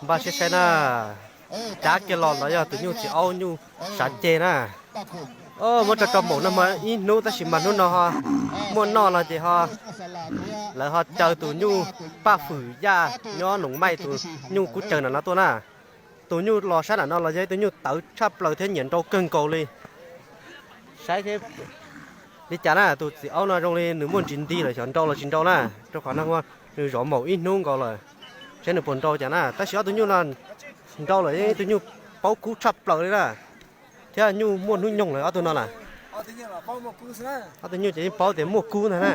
Npaj siab saib na, cav kiag los los yog tus nyuj txiv aub nyuj sav ceg na. Muab tso rau maum noj mov ib hnub tab sis mas hnub no ho muaj noj no ces ho lawv ho caw tus nyuj Paj Fwm Yaj nyob Noom Maij tus nyuj kub caws nram no tuaj na. Tus nyuj los sab nram no los yog ib tug nyuj tawv tshaj plaws thiab nyiam nrau kawg nkaus li. Saib li cas na, tus txiv aub no zoo li nws muaj ntsis nti lawm xyov nrau los tsis nrau na, rau qhov no nws zov maum ib hnub nkaus lawm, saib nws puas nrau cas na. Tab sis ob tug nyuj no nrau lawm yeej ib tug nyuj paub kub tshaj plaws li na, thiab nyuj muaj hnub nyoog lawm ob tug no na. Ob tug nyuj ces yeej paub tias muaj kub ntag na.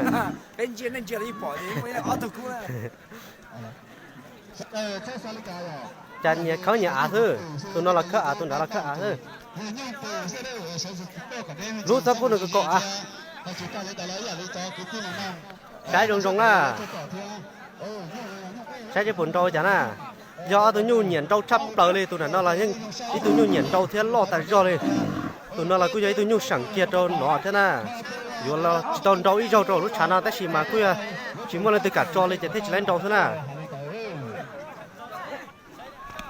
Cas nyias khawb nyias av xwb, tus no los khawb av, tus nrad los khawb av xwb. Lub txhob pub nws kaum av. Saib zoo zoo na, saib seb puas nrau cas na. Yog ob tug nyuj nyiam nrau tshaj plaws li, tus nram no los yeej ib tug nyuj nyiam nrau thiab loj tas zog li. Tus no los kuj yog ib tug nyuj seem kiag rau no thiab na. Yuav los tsis tau nrau ib zaug rau lub tshav no tab sis mas kuj yog tsis muaj leej twg kam tso li ces thiaj tsis laib nrau xwb na.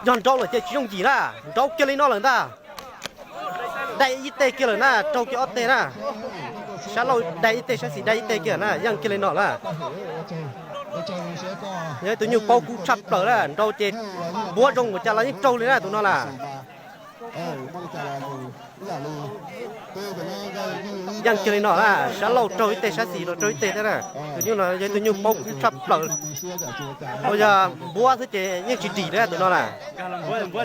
Yog nrau lawm ces tsis yooj yim na, nrau kiag li no lawm ntag. Dai ib teg kiag lawm na, raug kiag ob teg na. Sab laug dai ib teg, sab xis dai ib teg kiag na, yeej kiag li no na. Yog ib tug nyuj paub kub tshaj plaws na, nrau ces npuav zoo npaum cas los yeej raug li na tus no na. Yeej kiag li no na, sab laug raug ib teg, sab xis los raug ib teg thiab na. Tus nyuj no yog ib tug nyuj paub kub tshaj plaws. Ua yog npuab xwb ces yeej tsis dim li tus no na.